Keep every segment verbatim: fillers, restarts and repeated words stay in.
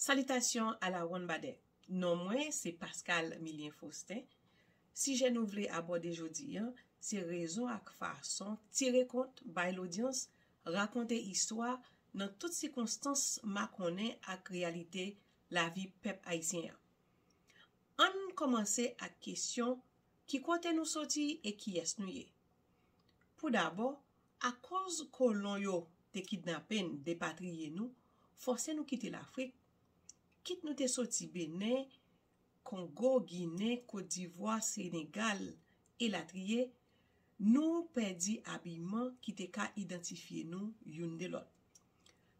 Salitasyon a la wonn badè. Non mwen se Pascal Milien Faustin. Sijè nou vle abòde jodi a, se rezon ak fason tire kont, bay lodyans, rakonte istwa nan tout sikonstans makonnen ak reyalite lavi pèp ayisyen an. Ann kòmanse ak kesyon, ki kote nou soti e kiyès nou ye? Poudabò, akoz kolon yo te kidnape n, depatriye nou, fòse nou kite Lafrik, kit nou te soti Benen, Kongo, Ginen, Kotdivwa, Senegal, elatriye, nou pèdi abiman ki te ka idantifye nou youn de lòt.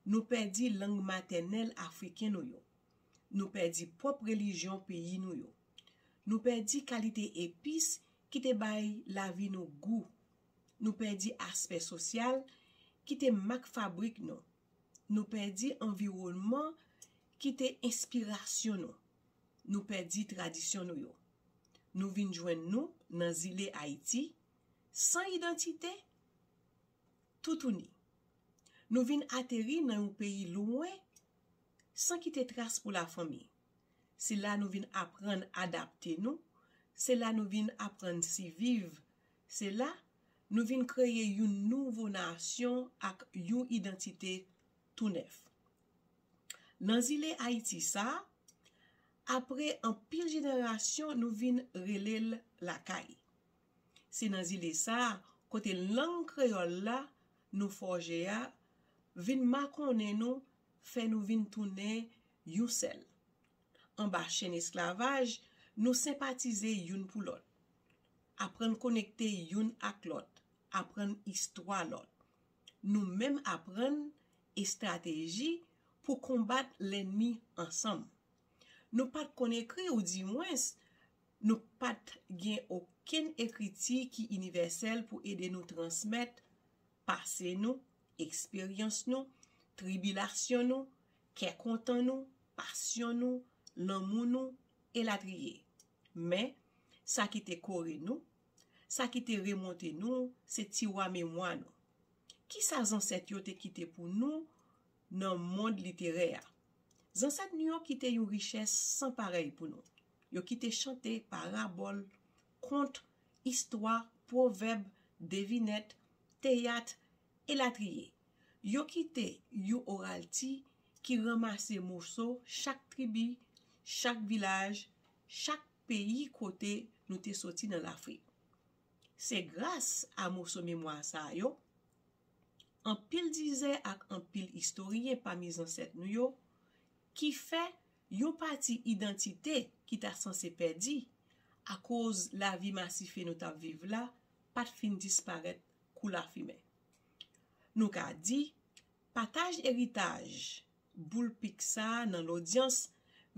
Nou pèdi lang matènèl afriken nou yo. Nou pèdi pwòp relijyon peyi nou yo. Nou pèdi kalite epis ki te bay lavi nou gou. Nou pèdi aspè sosyal ki te mak fabrik nou. Nou pèdi anviwònman ki te enspirasyon nou. Nou pèdi tradisyon nou yo. Nou vin jwenn nou nan zile Ayiti, san idantite, toutouni. Nou vin ateri nan yon peyi lwen, san kite tras pou lafanmi. Se la nou vin aprann adapte nou, se la nou vin aprann siviv, se la nou vin kreye yon nouvo nasyon ak yon idantite tou nèf. Nan zile Ayiti sa a, apre anpil jenerasyon, nou vin rele l lakay. Se nan zile sa a, kote lang kreyòl la nou fòje a vin makonnen nou, fè nou vin tounen yon sèl. Anba chenn esklavaj, nou senpatize youn pou lòt, aprann konekte youn ak lòt, aprann istwa lòt. Nou menm aprann estrateji pou konbat lènmi ansanm. Nou pa t konn ekri, oudimwens, nou pa t gen okenn ekriti ki inivèsèl pou ede nou transmèt pase nou, eksperyans nou, tribilasyon nou, kè kontan nou, pasyon nou, lanmou nou, elatriye. Men, sa ki te kore nou, sa ki te remonte nou, se tiwa memwa nou. Kisa zansèt yo te kite pou nou nan mond literè a? Zansèt nou yo kite yon richès san parèy pou nou. Yo kite chante, parabòl, kont, istwa, pwovèb, devinèt, teyat, elatriye. Yo kite yon oralti ki ranmase moso chak tribi, chak vilaj, chak peyi kote nou te soti nan Lafrik. Se gras a moso memwa sa yo, anpil dizè ak anpil istoryen pami zansèt nou yo ki fè yon pati idantite ki ta sanse pèdi akoz lavi masife nou t ap viv la pa t fin disparèt kou lafimen. Nou ka di, pataj eritaj boul pik sa a nan lodyans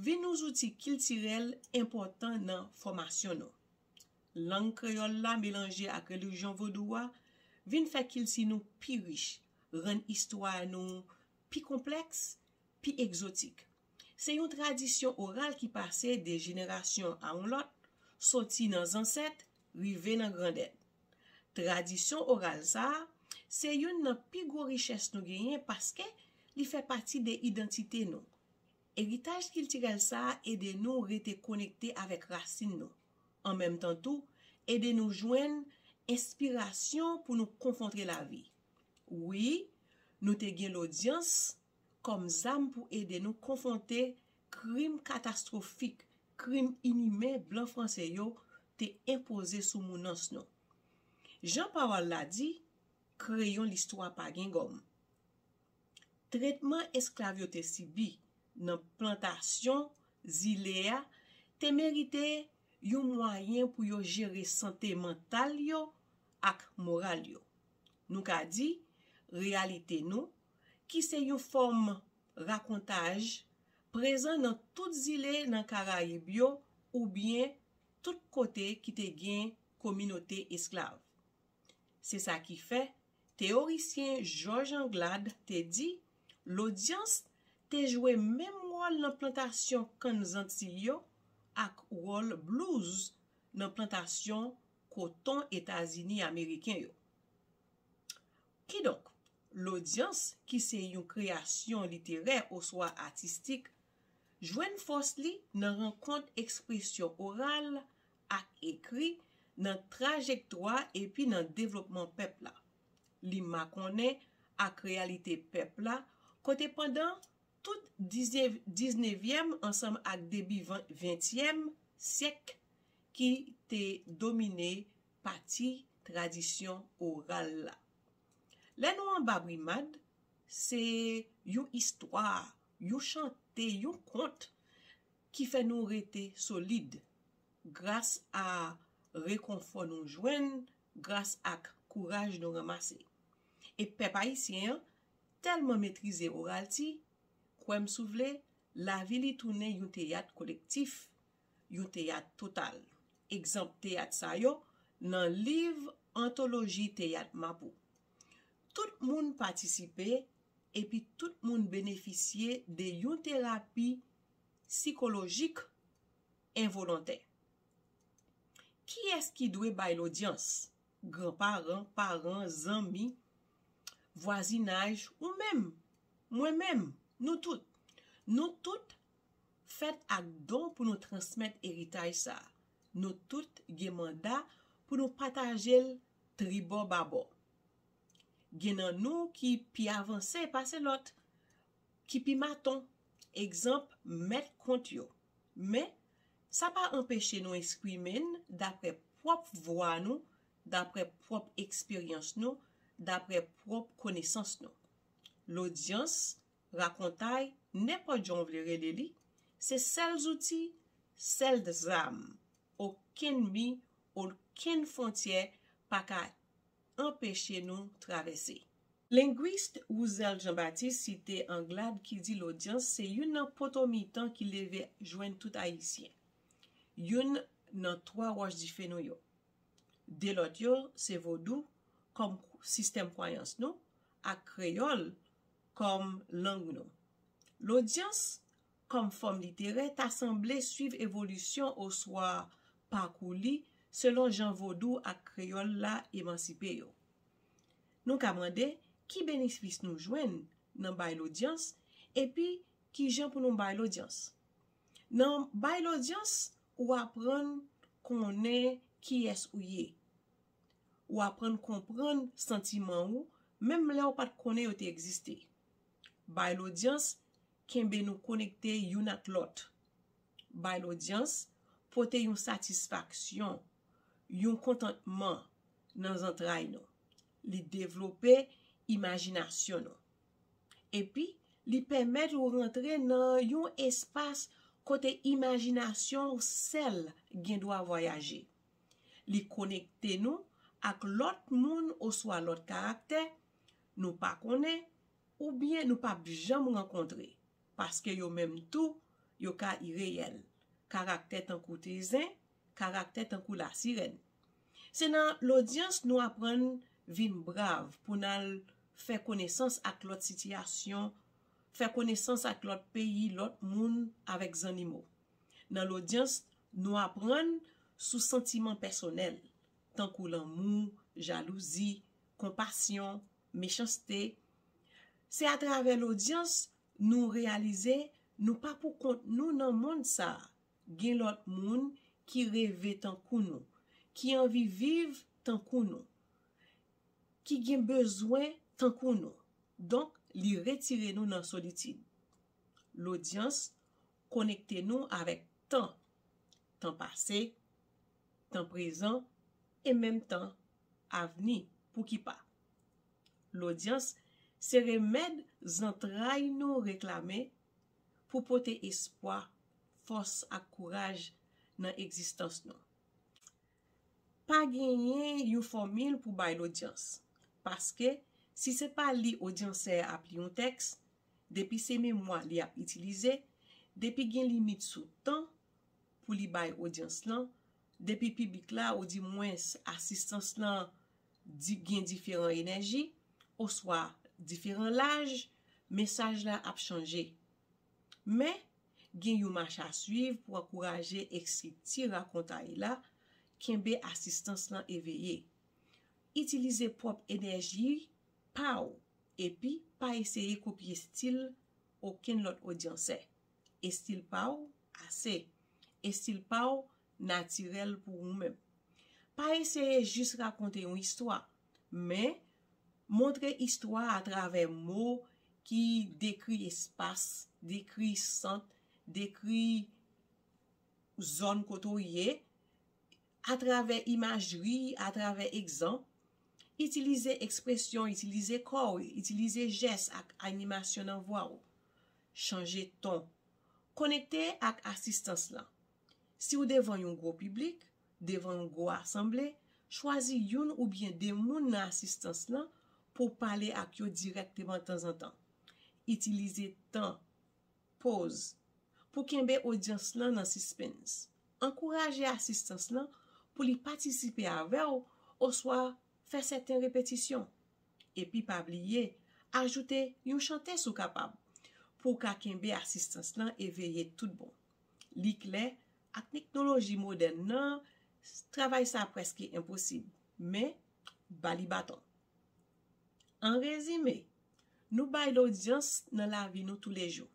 vin yon zouti kiltirèl enpòtan nan fòmasyon nou. Lang kreyòl la melanje ak relijyon vodou a vin fè kilti nou pi rich, rann istwa nou pi konplèks, pi egzotik. Se yon tradisyon oral ki pase de jenerasyon a yon lòt, soti nan zansèt, rive nan grandèt. Tradisyon oral sa a, se youn nan pi gwo richès nou genyen paske li fè pati de idantite nou. Eritaj kiltirèl sa a ede nou rete konekte avèk rasin nou. An menm tan tou, ede nou jwenn enspirasyon pou nou konfwonte lavi. Wi, nou te gen lodyans kòm zam pou ede nou konfwonte krim katastwofik, krim inimen blan franse yo te enpoze sou mounans nou. Jan pawòl la di, kreyon listwa pa gen gòm. Tretman esklav yo te sibi nan plantasyon zile a te merite yon mwayen pou yo jere sante mantal yo ak moral yo. Nou ka di, reyalite nou, ki se yon fòm rakontaj, prezan nan tout zile nan Karayib yo oubyen tout kote ki te gen kominote esklav. Se sa ki fè, teyorisyen George Anglade te di, lodyans te jwe menm wòl nan plantasyon kann Zantiy yo ak wòl blues nan plantasyon koton Etazini Ameriken yo. Kidonk, lodyans, ki se yon kreyasyon literè oswa atistik, Jwenn fòs li nan rankont ekspresyon oral ak ekri, nan trajektwa epi nan devlopman pèp la. Li makonnen ak reyalite pèp la, kote pandan tout diznèvyèm ansanm ak debi ventyèm syèk ki te domine pati tradisyon oral la. Lè nou anba brimad, se yon istwa, yon chante, yon kont ki fè nou rete solid gras a rekonfò nou jwenn, gras ak kouraj nou ranmase. E pèp ayisyen an tèlman metrize oralti, kwè m si w vle, lavi li tounen yon teyat kolektif, yon teyat total. Egzanp teyat sa yo nan liv antoloji teyat Mapou. Tout moun patisipe epi tout moun benefisye de yon terapi sikolojik envolontè. Kiyès ki dwe bay lodyans? Granparan, paran, zanmi, vwazinaj, ou menm, mwen menm, nou tout. Nou tout fèt ak don pou nou transmèt eritaj sa a. Nou tout gen manda pou nou pataje l tribò babò. Gen nan nou ki pi avanse pase lòt, ki pi maton, egzanp, mèt kont yo. Men, sa pa anpeche nou eksprime n daprè pwòp vwa nou, daprè pwòp eksperyans nou, daprè pwòp konesans nou. Lodyans, rakontay, nenpòt jan w vle rele li, se sèl zouti, sèl zam. Okenn mi, okenn fwontyè pa ka anpeche nou travèse. Lengwis Wouzel Jean Baptiste site Anglade ki di lodyans se youn nan poto mitan ki leve jwenn tout Ayisyen. Youn nan twa wòch dife nou yo. De lòt yo se vodou kòm sistèm kwayans nou ak kreyòl kòm lang nou. Lodyans kòm fòm literè ta sanble swiv evolisyon oswa pakou li selon jan vodou ak kreyòl la emansipe yo. Nou ka mande ki benefis nou jwenn nan bay lodyans epi kijan pou nou bay lodyans. Nan bay lodyans, ou aprann konnen kiyès ou ye. Ou aprann konprann santiman ou, menm lè ou pa t konnen yo te egziste. Bay lodyans kenbe nou konekte youn ak lòt. Bay lodyans pote yon satisfaksyon, yon kontantman nan zantray nou. Li devlope imajinasyon nou. Epi, li pèmèt ou rantre nan yon espas kote imajinasyon w sèl gen dwa vwayaje. Li konekte nou ak lòt moun oswa lòt karaktè nou pa konnen oubyen nou p ap janm rankontre, paske yo menm tou, yo ka ireyèl, karaktè tankou tezen, karaktè tankou lasirèn. Se nan lodyans nou aprann vin brav pou n al fè konesans ak lòt sitiyasyon, fè konesans ak lòt peyi, lòt moun, avèk zannimo. Nan lodyans, nou aprann sou santiman pèsonèl, tankou lanmou, jalouzi, konpasyon, mechanste. Se atravè lodyans nou reyalize nou pa poukont nou nan mond sa a. Gen lòt moun ki reve tankou nou, ki anvi viv tankou nou, ki gen bezwen tankou nou. Donk, li retire nou nan solitid. Lodyans konekte nou avèk tan, tan pase, tan prezan, e menm tan avni, pouki pa. Lodyans se remèd zantray nou reklame pou pote espwa, fòs ak kouraj nan egzistans nou. Pa genyen yon fòmil pou bay lodyans, paske si se pa li odyansè a ap li yon tèks, depi se memwa li ap itilize, depi gen limit sou tan pou li bay odyans lan, depi piblik la, oudimwens asistans lan, di, gen diferan enèji, oswa diferan laj, mesaj la ap chanje. Men, gen yon mach a swiv pou ankouraje estrikti rakontay la, kenbe asistans lan eveye. Itilize pwòp enèji pa w, epi pa eseye kopye estil okenn lòt odyansè. Estil pa w ase. Estil pa w natirèl pou ou menm. Pa eseye jis rakonte yon istwa, men montre istwa atravè mo ki dekri espas, dekri sant, dekri zòn kote w ye, atravè imajri, atravè egzanp. Itilize ekspresyon, itilize kò w, itilize jès ak animasyon nan vwa w. Chanje ton. Konekte ak asistans lan. Si w devan yon gwo piblik, devan yon gwo asanble, chwazi youn oubyen de moun nan asistans lan pou w pale ak yo dirèkteman tanzantan. Itilize tan, poz, pou kenbe odyans lan nan sispens. Ankouraje asistans lan pou li patisipe avè w oswa fè sèten repetisyon. Epi pa bliye, ajoute yon chante si w kapab, pou w ka kenbe asistans lan eveye tout bon. Li klè, ak teknoloji modèn nan, travay sa prèske enposib, men ba li baton. An rezime, nou bay lodyans nan lavi nou toulejou.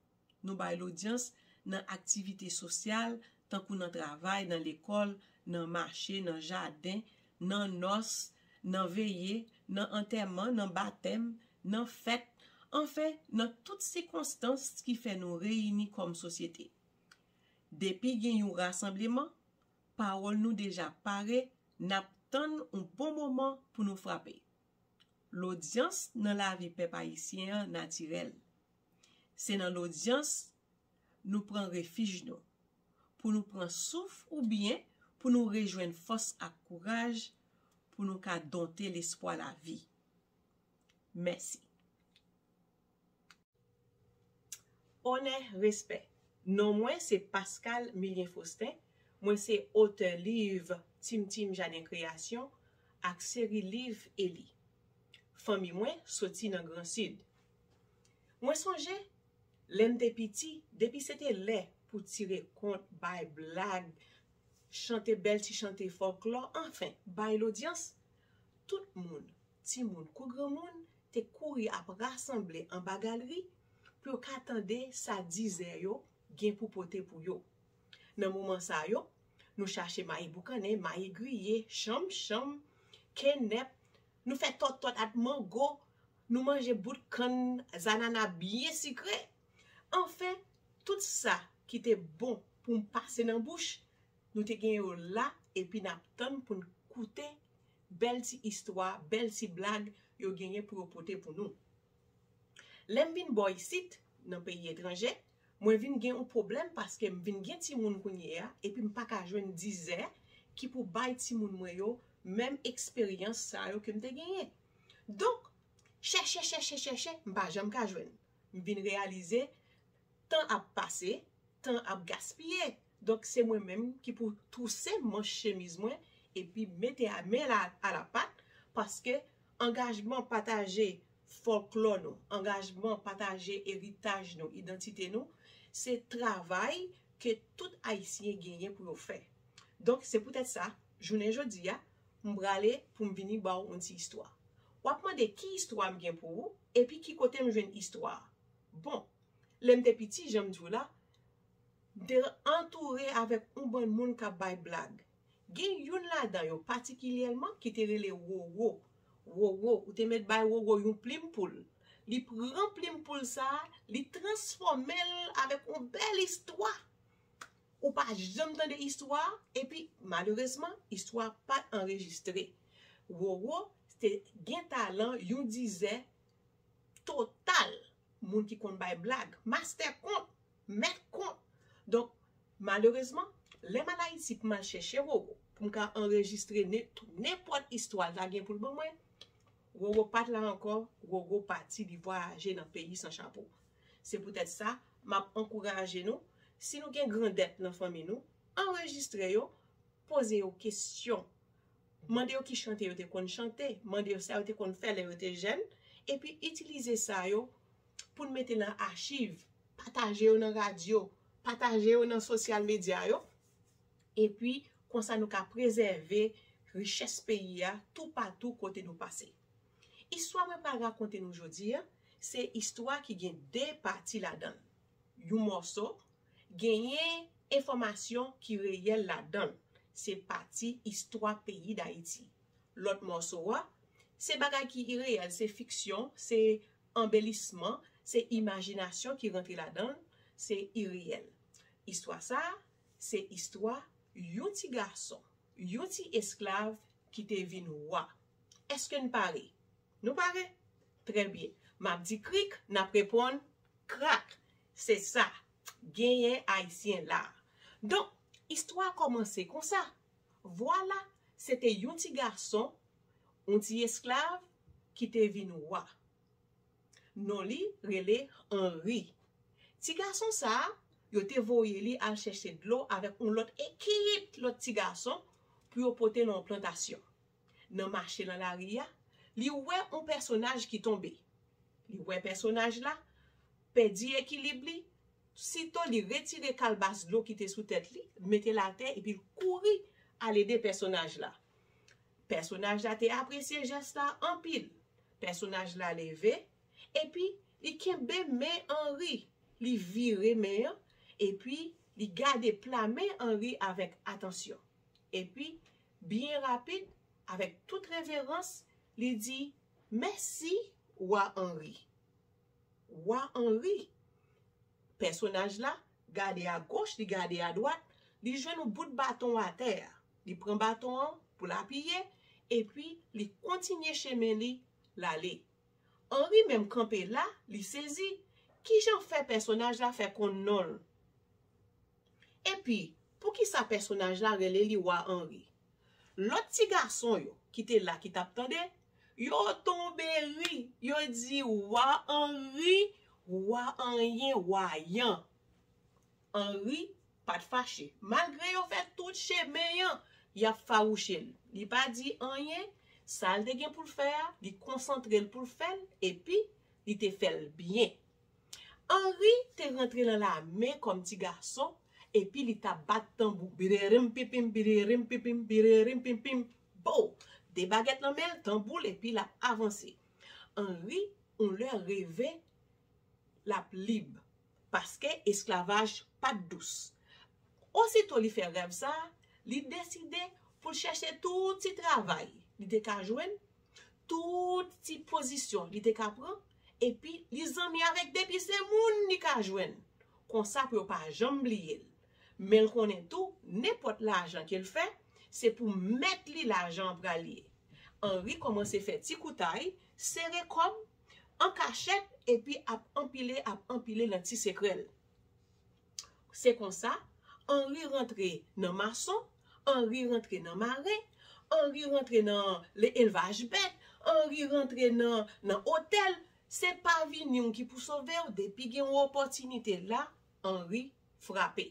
Nou bay lodyans nan aktivite sosyal, tankou nan travay, nan lekòl, nan mache, nan jaden, nan nòs, nan veye, nan antèman, nan batèm, nan fèt, anfen, nan tout sikonstans ki fè nou reyini kòm sosyete. Depi gen yon rasanbleman, pawòl nou deja pare, n ap tann yon bon moman pou nou frape. Lodyans nan lavi pèp ayisyen an natirèl. Se nan lodyans nou pran refij nou, pou nou pran souf oubyen pou nou rejwenn fòs ak kouraj pou nou ka donte lespwa lavi. Mèsi. Onè, respè. Non mwen se Pascal Milien Faustin. Mwen se otè liv Tim Tim Jaden Kreyasyon ak seri liv Eli. Fanmi mwen soti nan Gran Sid. Mwen sonje, lè m te piti, depi se te lè pou tire kont, bay blag, chante bèl ti chante fòklò, anfen, bay lodyans, tout moun, timoun kou granmoun, te kouri ap rasanble anba galri pou yo ka tande sa dizè yo gen pou pote pou yo. Nan moman sa yo, nou chache mayi boukannen, mayi griye, chanm chanm, kenèp, nou fè tòt tòt ak mango, nou manje bout kann, zanana byen sikre. Anfen, tout sa ki te bon pou m pase nan bouch, nou te gen yo la epi n ap tann pou n koute bèl ti istwa, bèl ti blag yo genyen pou yo pote pou nou. Lè m vin bò isit, nan peyi etranje, mwen vin gen yon pwoblèm paske m vin gen timoun kounye a epi m pa ka jwenn dizè ki pou bay timoun mwen yo menm eksperyans sa yo ke m te genyen. Donk, chèche, chèche, chèche, m pa janm ka jwenn. M vin reyalize tan ap pase, tan ap gaspiye. Donk, se mwen menm ki pou twouse manch chemiz mwen epi mete a men la a la pat, paske angajman pataje fòklò nou, angajman pataje eritaj nou, idantite nou, se travay ke tout Ayisyen genyen pou yo fè. Donk, se poutèt sa, jounen jodi a, m prale pou m vini ba w yon ti istwa. W ap mande ki istwa m gen pou ou, epi ki kote m jwenn istwa a. Bon, lè m te piti, jan m di w la, m te antoure avèk yon bann moun k ap bay blag. Gen youn ladan yo patikilyèman ki te rele Wowo. Wowo, ou te mèt bay Wowo yon plim poul. Li pran plim poul sa a, li transfòme l avèk yon bèl istwa. Ou pa janm tande istwa a, epi malerezman, istwa a pa t anrejistre. Wowo te gen talan yon dizè total, moun ki konn bay blag, mastè kont, mèt kont. Donk, malerezman, lè m al Ayiti pou m al chèche Wowo, pou m ka anrejistre ne-, nenpòt istwa l ta gen pou l ban mwen, Wowo pa t la ankò, Wowo pati, li vwayaje nan peyi san chapo. Se poutèt sa, m ap ankouraje nou, si nou gen grandèt nan fanmi nou, anrejistre yo, poze yo kesyon. Mande yo ki chante yo te konn chante, mande yo sa yo te konn fè lè yo te jèn, epi itilize sa yo pou n mete nan achiv, pataje yo nan radyo, pataje yo nan sosyal medya yo, epi konsa nou ka prezève richès peyi a toupatou kote nou pase. Istwa mwen pral rakonte nou jodi a, se istwa ki gen de pati ladan l. Yon mòso, Genyen enfòmasyon ki reyèl ladan l. Se pati istwa peyi Dayiti. Lòt mòso a, se bagay ki ireyèl, se fiksyon, se anbelisman, se imajinasyon ki rantre ladan l, se ireyèl. Istwa sa a, se istwa yon ti gason, yon ti esklav ki te vin wa. Èske n pare? Nou pare? Trè byen. M ap di krik, n ap reponn krak. Se sa. Genyen Ayisyen la. Donk, istwa a kòmanse konsa. Vwala, se te yon ti gason, yon ti esklav ki te vin wa. Non li rele Anri. Ti gason sa a, yo te voye li al chèche dlo avèk yon lòt ekip lòt ti gason pou yo pote nan yon plantasyon. Nan mache nan lari a, li wè yon pèsonaj ki tonbe. Li wè pèsonaj la pèdi ekilib li, sito li retire kalbas dlo ki te sou tèt li, mete l atè epi l kouri al ede pèsonaj la. Pèsonaj la te apresye jès la anpil. Pèsonaj la leve, epi li kenbe men Anri. Li vire men an, epi li gade pla men Anri avèk atansyon. Epi, byen rapid, avèk tout reverans, li di, "Mèsi, Wa Anri." Wa Anri. Pèsonaj la gade agoch, li gade adwat, li jwenn yon bout baton atè a. Li pran baton an pou l apiye, epi li kontinye chemen li, l ale. Anri menm kanpe la, li sezi. Kijan fè pèsonaj la fè konn non l? Epi, poukisa pèsonaj la rele li Wa Anri? Lòt ti gason yo ki te la, ki t ap tande, yo tonbe ri. Yo di, "Wa Anri, wa anyen, wa yan." Anri pa t fache. Malgre yo fè tout chemen an, y ap fawouche l. Li pa di anyen. Sa l te gen pou l fè a, li konsantre l pou l fè l, epi li te fè l byen. Anri te rantre nan lame kòm ti gason, epi li t ap bat tanbou. Bidirim pipim, bidirim pipim, bidirim pipim. Bo! De bagèt nan men l, tanbou l, epi l ap avanse. Anri, yon lè reve, l ap lib, paske esklavaj pa t dous. Osito li fè rèv sa a, li deside pou l chèche tout ti travay li te ka jwenn, tout ti pozisyon li te ka pran, epi li zanmi avèk depi se moun li ka jwenn. Konsa pou yo pa janm bliye l. Men l konnen tou, nenpòt lajan ke l fè, se pou mèt li lajan an pral ye. Anri kòmanse fè ti koutay, sere kòb, an kachèt, epi ap anpile, ap anpile nan ti sekrè l. Se konsa, Anri rantre nan mason, Anri rantre nan maren, Anri rantre nan le elvaj bèt, Anri rantre nan, nan otèl. Se pa vini w ki pou sove w, depi gen yon opòtinite la, Anri frape.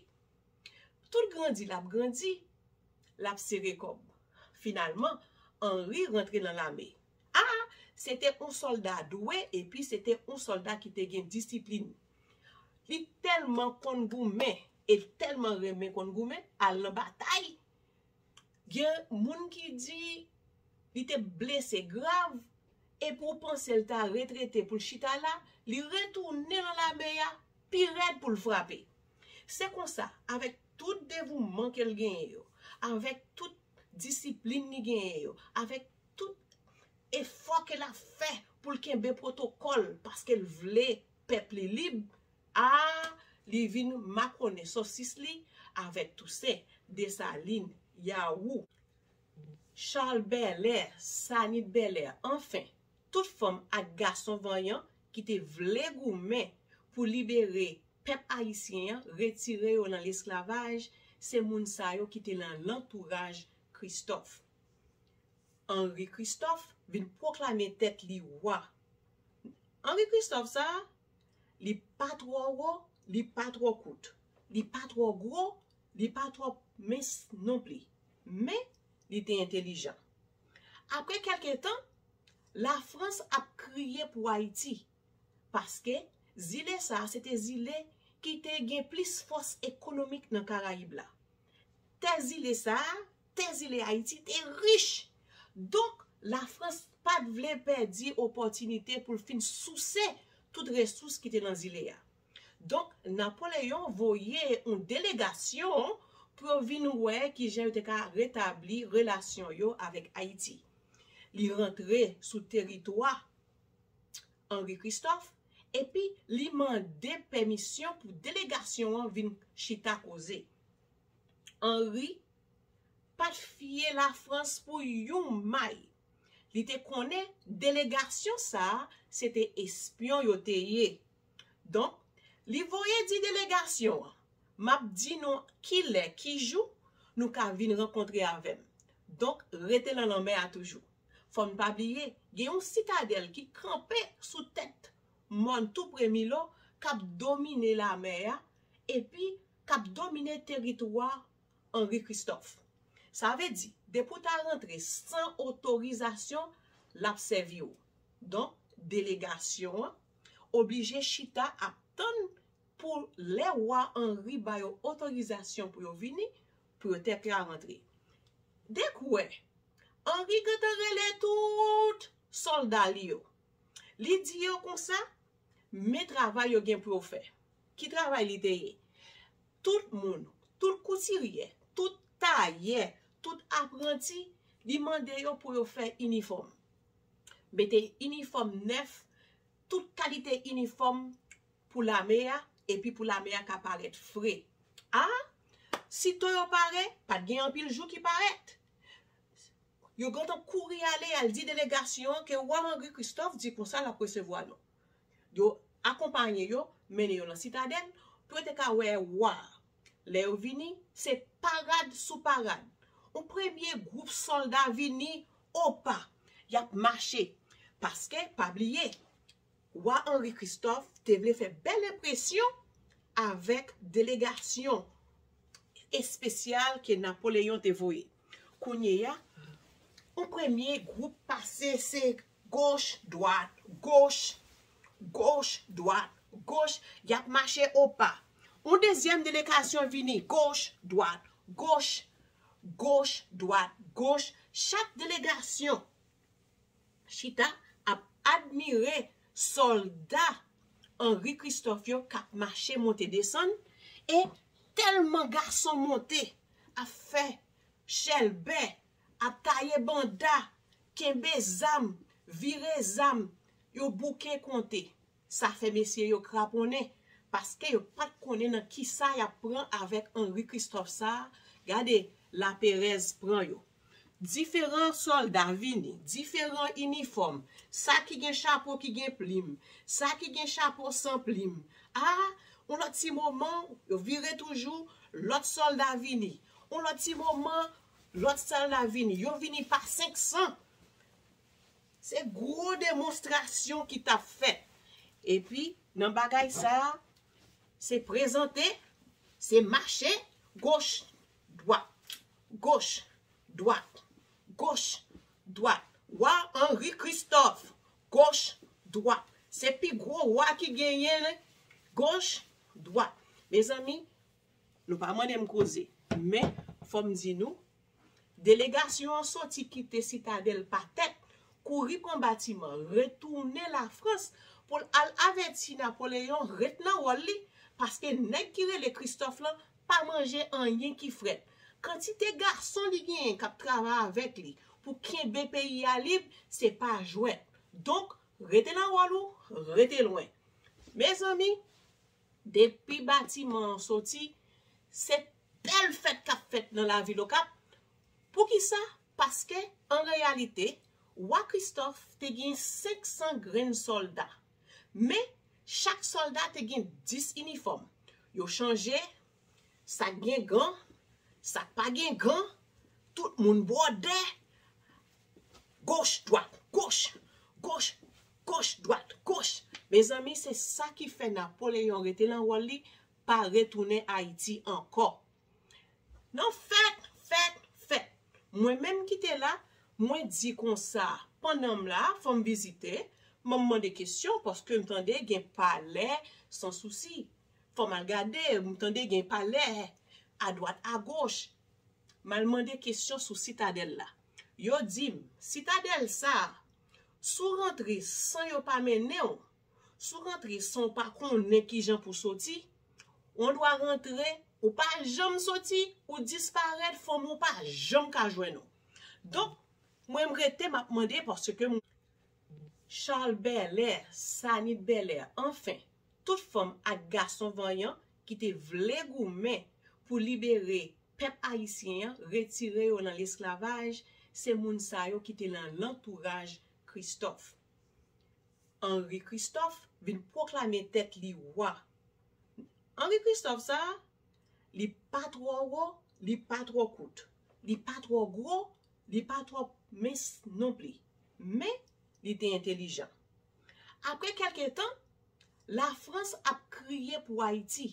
Tout grandi l ap grandi, l ap sere kòb. Finalman, Anri rantre nan lame. A, se te yon sòlda dwe epi se te yon sòlda ki te gen disiplin. Li tèlman konn goumen, e l tèlman renmen konn goumen, al nan batay. Gen moun ki di li te blese grav, epi w panse l ta retrete pou l chita la, li retounen nan lame a pi rèd pou l frape. Se konsa, avèk tout devouman ke l genyen yo, avèk tout disiplin li genyen yo, avèk tout efò ke l ap fè pou l kenbe pwotokòl, paske l vle pèp li lib, a, li vin makonnen sosis li avèk Tousen, Desalin, Yawou, Chal Bèlè, Sanit Bèlè, anfen, tout fanm ak gason vanyan ki te vle goumen pou libere pèp ayisyen an, retire yo nan lesklavaj, se moun sa yo ki te nan lantouraj Kristòf. Anri Kristòf vin pwoklame tèt li wa. Anri Kristòf sa a, li pa twò wo, li pa twò kout, li pa twò gwo, li pa twò mens nonpli. Men, li te entelijan. Apre kèlke tan, Lafrans ap kriye pou Ayiti, paske zile sa a se te zile ki te gen plis fòs ekonomik nan Karayib la. Tè zile sa a, tè zile Ayiti te rich. Donk, Lafrans pa t vle pèdi opòtinite pou l fin souse tout resous ki te nan zile a. Donk, Napoleyon voye yon delegasyon pou yo vin wè kijan yo te ka retabli relasyon yo avèk Ayiti. Li rantre sou teritwa Henri Christophe, epi li mande pèmisyon pou delegasyon an vin chita koze. Henri pa t fye Lafrans pou yon may. Li te konnen delegasyon sa a se te espyon yo te ye. Donk, li voye di delegasyon an, "M ap di nou kilè, ki jou nou ka vin rankontre avè m. Donk, rete nan lanmè a toujou." Fò n pa bliye, gen yon sitadèl ki kanpe sou tèt mòn tou pre Milo k ap domine lamè a, epi k ap domine teritwa Henri Christophe. Sa vle di, depi w ta rantre san otorizasyon, l ap sèvi w. Donk, delegasyon an oblije chita ap tann pou lè wa Henri ba yo otorizasyon pou yo vini, pou yo te ka rantre. Dèk wè, Henri gentan rele tout sòlda li yo. Li di yo konsa, men travay yo gen pou yo fè. Ki travay li te ye? Tout moun, tout koutiryè, tout tayè, tout apranti, li mande yo pou yo fè inifòm. Mete inifòm nèf, tout kalite inifòm pou lame a, epi pou lame a ka parèt fre. A, sito yo pare, pa t gen anpil jou ki parèt. Yo gentan kouri ale, al di delegasyon an ke wa Henri Christophe di konsa l ap resevwa nou. Yo akonpaye yo, mennen yo nan sitadèl, pou yo te ka wè wa a. Lè yo vini, se parad sou parad. Yon premye gwoup sòlda vini, opa, y ap mache. Paske, pa bliye, wa Henri Christophe te vle fè bèl enpresyon avèk delegasyon espesyal ke Napoleyon te voye. Kounye a, yon premye gwoup pase, se goch, dwat, goch, goch, dwat, goch, y ap mache opa. Yon dezyèm delegasyon vini, goch, dwat, goch, goch, dwat, goch. Chak delegasyon chita ap admire sòlda Henri Christophe yo k ap mache monte desann, e tèlman gason monte ap fè chèlbè, ap taye banda, kenbe zam, vire zam, yo bouke konte. Sa fè mesye yo kraponnen, paske yo pa t konnen nan kisa y ap pran avèk Henri Christophe sa a. Gade laperèz pran yo. Diferan sòlda vini, diferan inifòm, sa ki gen chapo ki gen plim, sa ki gen chapo san plim. A, yon lòt ti moman, yo vire toujou, lòt sòlda vini. Yon lòt ti moman, lòt sòlda vini. Yo vini pa senk san. Se gwo demonstrasyon ki t ap fèt. Epi, nan bagay sa a, se prezante, se mache, goch, dwat, goch, dwat, goch, dwat. Wa Henri Christophe, goch, dwat. Se pi gwo wa ki genyen, goch, dwat. Mezanmi, nou pa mande m koze, men fò m di nou, delegasyon an soti kite Sitadèl pa tèt, kouri pran batiman, retounen Lafrans pou l al avèti Napoleyon ret nan wòl li, paske nèg ki rele Christophe lan pa manje anyen ki frèt. Kantite gason li genyen k ap travay avèk li pou kenbe peyi a lib, se pa jwèt. Donk, rete nan wòl ou, rete lwen. Mezanmi, depi batiman an soti, se bèl fèt k ap fèt nan lavil Okap. Poukisa? Paske, an reyalite, wa Christophe te gen senk san grenn sòlda. Men, chak sòlda te gen dis inifòm. Yo chanje, sa k gen gan, sa k pa gen gan, tout moun bwòdè. Goch, dwat, goch, goch, goch, dwat, goch. Mezanmi, se sa ki fè Napoleyon rete nan wòl li, pa retounen Ayiti ankò. Nan fèt, fèt, fèt. Mwen menm ki te la, mwen di konsa, pandan m la, fò m vizite, m mande kesyon, paske m tande gen palè Sansousi. Fò m al gade, m tande gen palè adwat, agoch. M al mande kesyon sou Sitadèl la. Yo di m, Sitadèl sa a, si w rantre san yo pa mennen w, Si w rantre san w pa konnen kijan pou soti, ou dwa rantre, ou pa janm soti, ou disparèt, fanmi w pa janm ka jwenn ou. Donk, mwen m rete, m ap mande paske m Charles Belair, Sanit Belair, anfen, tout fanm ak gason vanyan ki te vle goumen pou libere pèp ayisyen an, retire yo nan lesklavaj, se moun sa yo ki te nan lantouraj Christophe. Henri Christophe vin pwoklame tèt li wa. Henri Christophe sa a, li pa twò wo, li pa twò kout, li pa twò gwo, li pa twò mens non pli. Men, li te entelijan. Apre kèlke tan, Lafrans ap kriye pou Ayiti,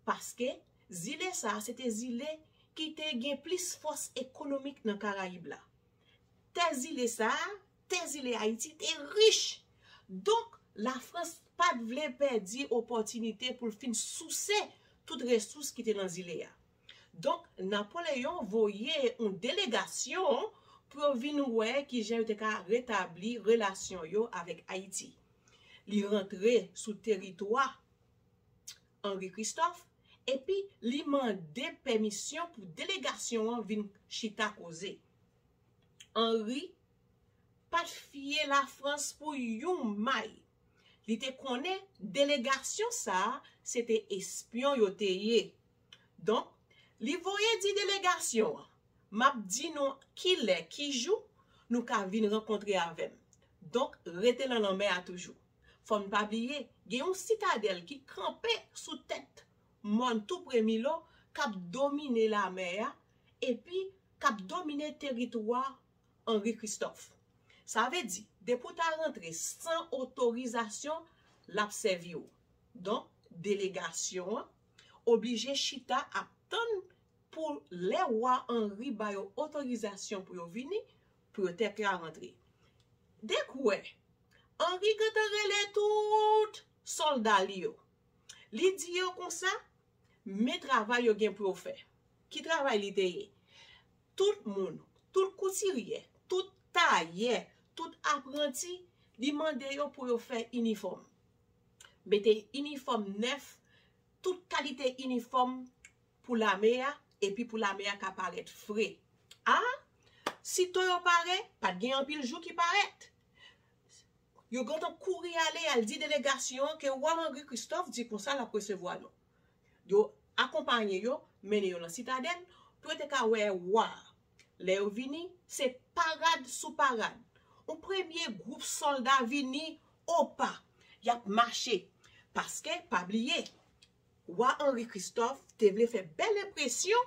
paske zile sa a se te zile ki te gen plis fòs ekonomik nan Karayib la. Tè zile sa a, tè zile Ayiti te rich. Donk, Lafrans pa t vle pèdi opòtinite pou l fin souse tout resous ki te nan zile a. Donk, Napoleyon voye yon delegasyon pou yo vin wè kijan yo te ka retabli relasyon yo avèk Ayiti. Li rantre sou teritwa Henri Christophe, epi li mande pèmisyon pou delegasyon an vin chita koze. Henri pa t fye Lafrans pou yon may. Li te konnen delegasyon sa a se te espyon yo te ye. Donk, li voye di delegasyon an, "M ap di nou kilè, ki jou nou ka vin rankontre avè m. Donk, rete nan lanmè a toujou." Fò n pa bliye, gen yon sitadèl ki kanpe sou tèt mòn tou pre Milo k ap domine lamè a, epi k ap domine teritwa Henri Christophe. Sa vle di, depi w ta rantre san otorizasyon, l ap sèvi w. Donk, delegasyon an oblije chita ap tann pou lè wa Henri ba yo otorizasyon pou yo vini, pou yo te ka rantre. Dekwè, Henri gentan rele tout sòlda li yo. Li di yo konsa, men travay yo gen pou yo fè. Ki travay li te ye? Tout moun, tout koutiryè, tout tayè, tout apranti, li mande yo pou yo fè inifòm. Mete inifòm nèf, tout kalite inifòm pou lame a, epi pou lame a ka parèt fre. A, sito yo pare, pa t gen anpil jou ki parèt. Yo gentan kouri ale al di delegasyon an ke wa Henri Christophe di konsa l ap resevwa nou. Yo akonpaye yo, mennen yo nan sitadèl, pou yo te ka wè wa a. Lè yo vini, se parad sou parad. Yon premye gwoup sòlda vini, opa, y ap mache. Paske, pa bliye, wa Henri Christophe te vle fè bèl enpresyon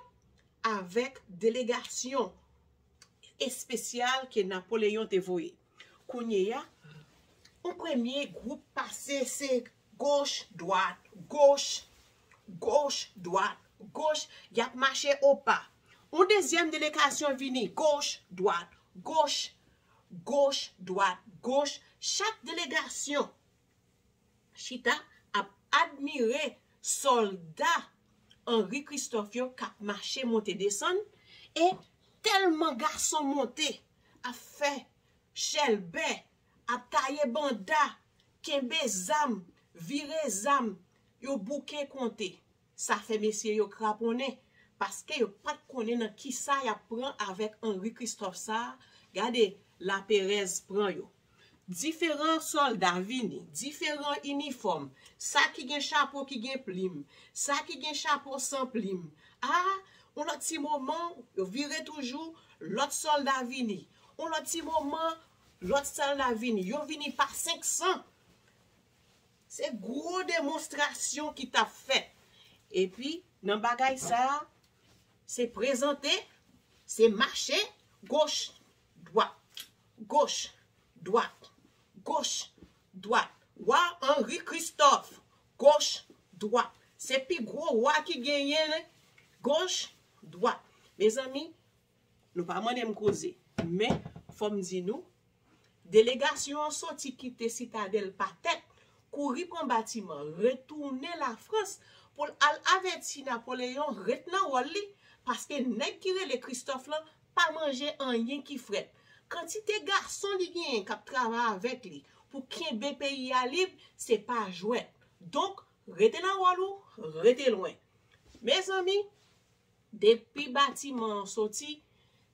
avèk delegasyon espesyal ke Napoleyon te voye. Kounye a, yon premye gwoup pase, se goch, dwat, goch, goch, dwat, goch, y ap mache opa. Yon dezyèm delegasyon vini, goch, dwat, goch, goch, dwat, goch. Chak delegasyon chita ap admire sòlda Henri Christophe yo k ap mache monte desann, e tèlman gason monte, ap fè chèlbè, ap taye banda, kenbe zam, vire zam, yo bouke konte. Sa fè mesye yo kraponnen, paske yo pa t konnen nan kisa y ap pran avèk Henri Christophe sa a. Gade, laperèz pran yo. Diferan sòlda vini, diferan inifòm, sa ki gen chapo ki gen plim, sa ki gen chapo san plim. A, yon lòt ti moman, yo vire toujou, lòt sòlda vini. Yon lòt ti moman, lòt sòlda vini. Yo vini pa senk san. Se gwo demonstrasyon ki t ap fèt. Epi, nan bagay sa a, se prezante, se mache, goch, dwat, goch, dwat, goch, dwat. Wa Henri Christophe, goch, dwat. Se pi gwo wa ki genyen, goch, dwat. Mezanmi, nou pa mande m koze, men fò m di nou, delegasyon an soti kite Sitadèl pa tèt, kouri pran batiman, retounen Lafrans pou l al avèti Napoleyon ret nan wòl li, paske nèg ki rele Christophe lan pa manje anyen ki frèt. Kantite gason li genyen k ap travay avèk li, pou kenbe peyi a lib, se pa jwèt. Donk, rete nan wòl ou, rete lwen. Mezanmi, depi batiman an soti,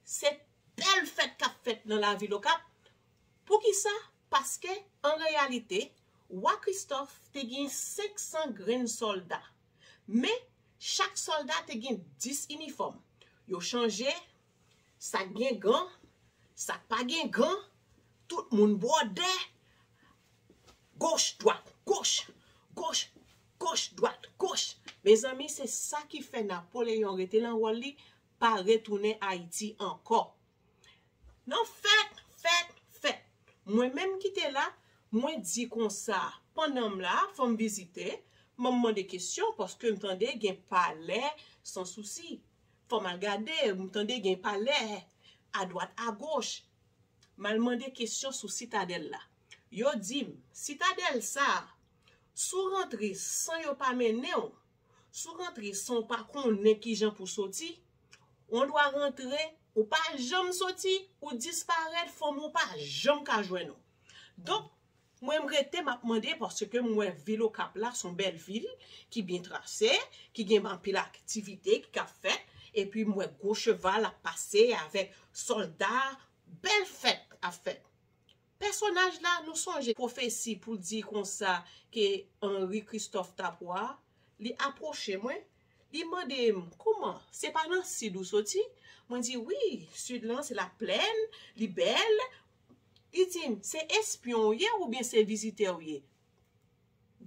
se bèl fèt k ap fèt nan lavil Okap. Poukisa? Paske, an reyalite, wa Kristòf te gen senk san grenn sòlda. Men, chak sòlda te gen dis inifòm. Yo chanje, sa k gen gan, sa k pa gen gan, tout moun bwòdè, goch, dwat, goch, goch, goch, dwat, goch. Mezanmi, se sa ki fè Napoleyon rete nan wòl li, pa retounen Ayiti ankò. Nan fèt, fèt, fèt. Mwen menm ki te la, mwen di konsa, pandan m la, fò m vizite, m mande kesyon, paske m tande gen palè Sansousi. Fò m al gade, m tande gen palè adwat agoch. M al mande kesyon sou sitadèl la. Yo di m, sitadèl sa a, si w rantre san yo pa mennen w, si w rantre san w pa konnen kijan pou soti, ou dwa rantre, ou pa janm soti, ou disparèt, fanmi w pa janm ka jwenn ou. Donk, mwen m rete, m ap mande, paske m wè vil Okap la, se yon bèl vil ki byen trase, ki gen anpil aktivite ki ka fèt, epi m wè gwo cheval ap pase avèk sòlda, bèl fèt ap fèt. Pèsonaj la, nou sonje pwofesi pou l di konsa ke Henri Christophe t ap wa, li apwoche mwen, li mande m, kouman, se pa nan sid ou soti? Mwen di, wi, sid lan, se laplèn, li bèl. Li di m, se espyon w ye oubyen se vizitè w ye?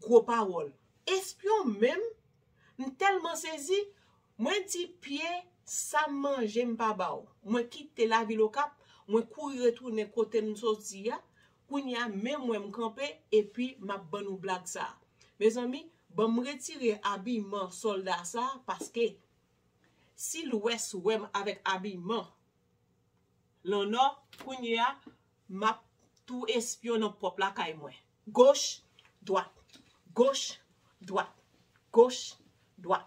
Gwo pawòl. Espyon menm, m tèlman sezi, mwen di pye, sa m manje m pa ba w. Mwen kite lavil Okap, mwen kouri retounen kote m soti a. Kounye a, men mwen m kanpe, epi m ap ban nou blag sa a. Mezanmi, ban m retire abiman sòlda sa a, paske si Lwès wè m avèk abiman Lanò, kounye a, m ap tou espyon nan pwòp lakay mwen. Goch, dwat, goch, dwat, goch, dwat.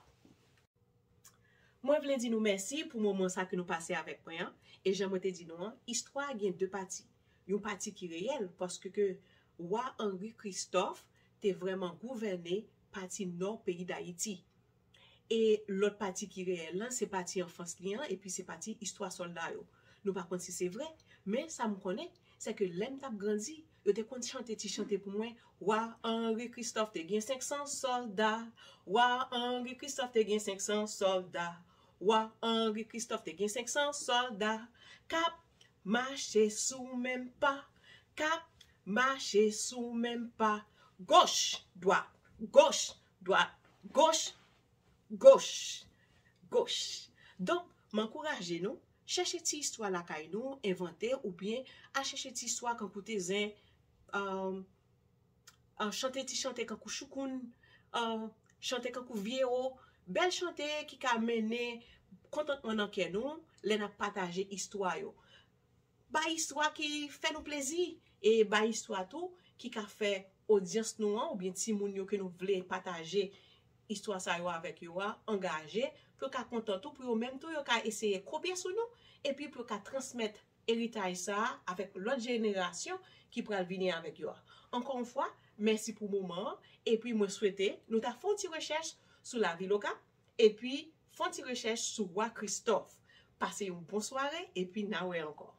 Mwen vle di nou mèsi pou moman sa ke nou pase avèk mwen an. E jan mwen te di nou an, istwa a gen de pati. Yon pati ki reyèl, paske ke wa Henri Christophe te vrèman gouvène pati nò peyi Dayiti. E lòt pati ki reyèl lan, se pati anfans li an, epi se pati istwa sòlda yo. Nou pa konn si se vre, men sa m konnen, se ke lè m t ap grandi, yo te konn chante ti chante pou mwen, wa Henri Christophe te gen senk san sòlda, wa Henri Christophe te gen senk san sòlda, wa Henri Christophe te gen senk san sòlda, k ap mache sou menm pa, k ap mache sou menm pa, goch, dwat, goch, dwat, goch, goch, goch. Donk, m ankouraje nou, chèche ti istwa lakay nou, envante oubyen al chèche ti istwa kankou Tezen, euh, euh, chante ti chante kankou Choukoun, euh, chante kankou Vye Wo, bèl chante ki ka mennen kontantman nan kè nou lè n ap pataje istwa yo. Bay istwa ki fè nou plezi e bay istwa tou ki ka fè odyans nou an oubyen timoun yo ke nou vle pataje istwa sa yo avèk yo a angaje, pou yo ka kontan tou, pou yo menm tou yo ka eseye kopye sou nou, epi pou yo ka transmèt eritaj sa a avèk lòt jenerasyon ki pral vini avèk yo a. Ankò yon fwa, mèsi pou moman an, epi mwen swete nou ta fè yon ti rechèch sou lavil Okap, epi fè yon ti rechèch sou wa Kristòf. Pase yon bon sware, epi n a wè ankò.